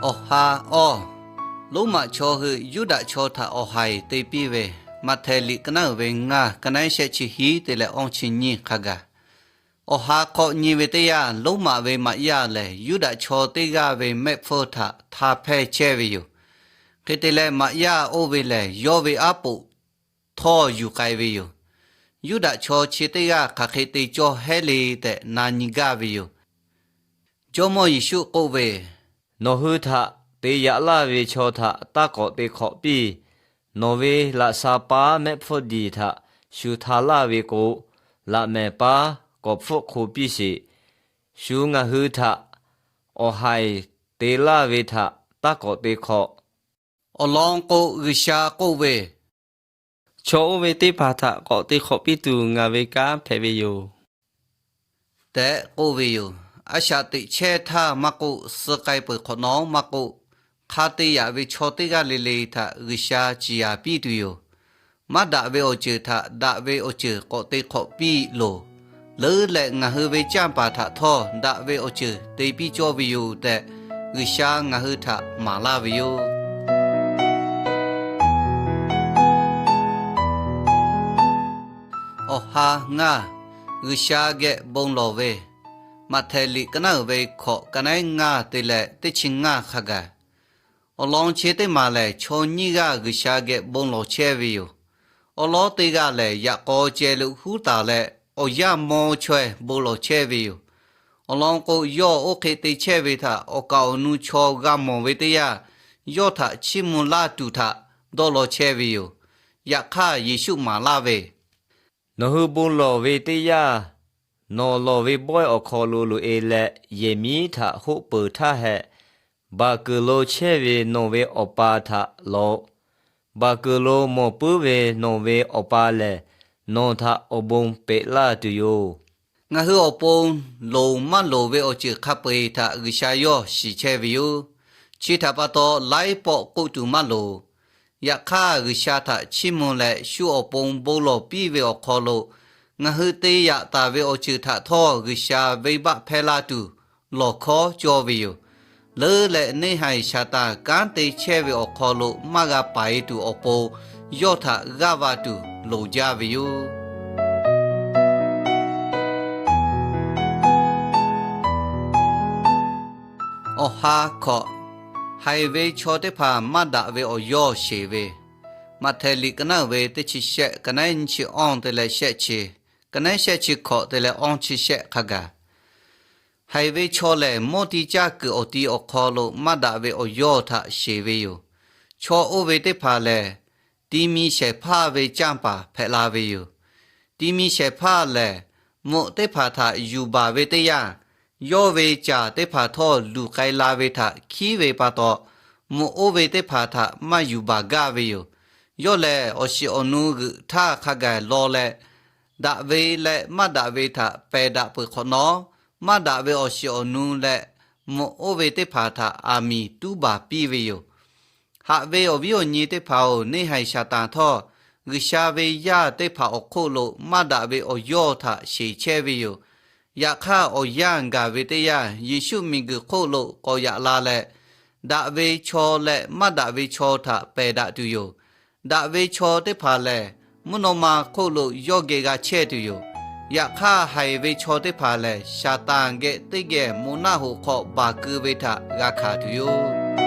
Awˬ ha awˇ, Roˉmaꞈ chaw hui Yuˇdaꞈ chaw htaꞈ awˬ haiˬ te piˇ ve, Maꞈhtehˍ liꞈ ka naˉ uiˍ ve ngaˇ, ka naˉ shehˆ chi hiˉ te leh awˇ chi nyiˇ hk'a gaˬ. Awˬ ha hk'awꞈ nyi ve teˇ yanˇ, Roˉmaꞈ ve maꞈ yaˇ lehˬ Yuˇdaꞈ chaw teˇ g'aˇ ve mehˆ hpfuhˇ htaꞈ hta hpehˇ chehˇ ve yoˬ. Hk'e te leh, maꞈ yaˇ oˇ ve lehˬ yawˇ ve aˉ poꞈ htawˇ yuˬ k'ai ve yoˬ. Yuˇdaꞈ chaw chi teˇ g'aˇ hk'aˬ hk'e te cawˇ hehˉ le tehꞈ na nyi gaˇ ve yoˬ. Jawˇmawˇ Yeˍsuˆ k'oˆ ve, Nawˬ hui htaꞈ te yaꞈ laˇ ve chaw htaꞈ taˇ k'awꞈ te hk'awꞈ piˇ. Nawˬ ve laꞈ sha paˉ mehˆ hpfuhˇ diˬ htaꞈ shu hta laˇ ve k'o, laꞈ mehˍ paˉ k'awꞈ hpfuhˆ hk'o piˇ sheˍ. Shu ngaˬ hui htaꞈ awˬ haiˬ te laˇ ve htaꞈ taˇ k'awꞈ te hk'awꞈ. Awˬ lawn k'o, G'uiˬsha k'oˆ ve, Chaw oˇ ve teˇ hpaˍ htaꞈ k'awꞈ te hk'awꞈ piˇ tuˬ ngaˬ ve kanˉ hpehꞈ ve yoˬ tehꞈ k'oˆ ve yoˬ. A shaꞈ teꞈ chehˇ htaˇ maˇ k'oˆ, suh k'ai peuˬ hk'awꞈ nawˉ maˇ k'oˆ, hk'a te yaꞈ ve chaw teˇ g'aˇ le le htaꞈ G'uiˬsha ciˍ yanˍ piˇ tuˬ yoˬ. Maˇ daꞈ ve awˬ ceuˬ htaꞈ daꞈ ve awˬ ceuˬ k'awꞈ te hk'awꞈ piˇ loˬ. Leuˉ leh ngaˬ hui ve canˇ paˍ htaꞈ htawˇ daꞈ ve awˬ ceuˬ te piˇ cawˇ ve yoˬ tehꞈ, G'uiˬsha ngaˬ hui htaꞈ maˍ laˇ ve yoˬ. Awˬ ha ngaˇ, G'uiˬsha geh bon lawˬ ve, Maꞈhtehˍ liꞈ ka naˉ uiˍ ve hkawꞈ ka naˉ ngaˇ te leh teˇ chi ngaˇ hk'a gaˬ. Awˬ lawn chi teˇ maˬ lehˬ, chaw nyiˇ g'aˇ G'uiˬsha geh bon lawˬ chehˇ ve yoˬ. Awˬ lawn teˇ g'aˇ lehˬ, yaꞈ k'aw ceh lo huˉ taˍ leh awˬ yanˇ maw chaweh bon lawˬ chehˇ ve yoˬ. Awˬ lawn k'o, yawˇ oˇ hk'e te chehˇ ve htaꞈ awˬ kaˍ awˬ nu chaw g'a mawˬ ve teˇ yanˇ, yawˇ htaꞈ chiˇ mvuh laˇ tuˬ htaꞈ dawˇ law chehˇ ve yoˬ. Yaꞈ hk'aˇ, Yeˍsuˆ maˍ laˇ ve, Nawˬ hui bon lawˬ ve teˇ yanˇ, nawˬ lawˬ ve bawehˇ awˬ hk'aw lo loꞈ-e leh, yehˬ miˉ htaꞈ hoˆ peuˬ htaˇ hehꞈ, baˬ kuiˬ lo chehˇ ve nawˬ ve Awˬ pa htaꞈ lawˬ-oꞈ. Baˬ kuiˬ lo mawˬ puiˉ ve nawˬ ve Awˬ pa lehˬ, nawˬ htaꞈ awˬ bon peꞈ laˇ tuˬ yoˬ. Ngaˬ hui awˬ pon loˍ maˇ loˍ ve awˬ ceuˬ hk'a peu-eˬ htaꞈ G'uiˬsha yawˇ shiˍ chehˇ ve yoˬ. Chi htaꞈ pa taw, laiˉ pawˆ k'oˆ tuˬ maˇ loˍ. Yaꞈ hk'aˇ, G'uiˬsha htaꞈ chiˇ mvuh leh shu awˬ pon bon lawˬ piˇ ve awˬ hk'aw lo, ngaˬ hui te yaꞈ taˍ ve awˬ ceuˬ htaꞈ htawˇ G'uiˬsha venˇbaˆ hpehˇ laˇ tuˬ lawˬ hkawˉ cawˇ ve yoˬ. Leuˉ leh neˇ haiˬ Saˍtanˍ kanˉ te chehˇ ve awˬ hk'aw lo maˇ g'a paiˍ tuˬ awˬ pon, yawˇ htaꞈ g'aˇ va tuˬ loˍ jaˇ ve yoˬ. Awˬ ha hkawꞈ, haiˬ ve chaw teˇ hpaˍ maˇ daꞈ ve awˬ yawˇ sheˍ ve, Maꞈhtehˍ liꞈ ka naˉ uiˍ ve teˇ chi shehˆ, ka naˉ nyiˇ chi awˇ te leh shehˆ chi, ka naˉ shehˆ chi hkawꞈ te leh awˇ chi shehˆ hk'a gaˬ. Haiˬ ve chaw lehˬ, mawˇ tiˇ caˇ kuiˬ awˬ ti awˬ hk'aw lo maˇ daꞈ ve awˬ yawˇ htaꞈ sheˍ ve yoˬ. Chaw oˇ ve teˇ hpaˍ lehˬ, ti mi shehˍ hpaˇ ve canˇ paˍ hpehꞈ la ve yoˬ. Ti mi shehˍ hpaˇ lehˬ, mvuhꞈ teˇ hpaˍ htaꞈ yuˬ baˬ ve teˇ yanˇ, yawˇ ve caˬ teˇ hpaˍ htawˇ luˬ k'ai la ve htaꞈ hkiˉ ve pa taw, mvuhꞈ oˇ ve teˇ hpaˍ htaꞈ maˇ yuˬ baˬ gaˇ ve yoˬ. Yawˇ lehˬ, awˬ shiˍ awˬ nu g'euꞈ htaˇ hk'a gaˬ law leh, daꞈ ve leh maˇ daꞈ ve htaꞈ pehˬ daꞈ peuˬ hk'awꞈ nawˉ, maˇ daꞈ ve awˬ shiˍ awˬ nu leh mvuhꞈ oˇ ve teˇ hpaˍ htaꞈ aˬ miˍ tuˉ baˬ piˇ ve yoˬ. Haꞈ ve awˬ viˉ awˬ nyi teˇ hpaˍ-oˬ, neˇ haiˬ Saˍtanˍ htawˇ, G'uiˬsha ve yaˇ teˇ hpaˍ awˬ hk'oˆ lo maˇ daꞈ ve awˬ yawˇ htaꞈ sheˍ chehˇ ve yoˬ. Yaꞈ hk'aˇ, awˬ yanˇ gaˬ ve teˇ yanˇ, Yeˍsuˆ miˬguiˬ hk'oˆ lo k'awꞈ yaꞈ la leh, daꞈ ve chaw leh maˇ daꞈ ve chaw htaꞈ pehˬ daꞈ tuˬ yoˬ. Daꞈ ve chaw teˇ hpaˍ lehˬ, mvuhˇ naw ma hk'oˆ lo yawˇ geh g'a chehˇ tuˬ yoˬ. Yaꞈ hk'aˇ, haiˬ ve chaw teˇ hpaˍ lehˬ, Saˍtanˍ geh teˇ geh moꞈ naˆ hoꞈ hk'aw baˬ keu ve htaꞈ g'a hkanˍ tuˬ yoˬ.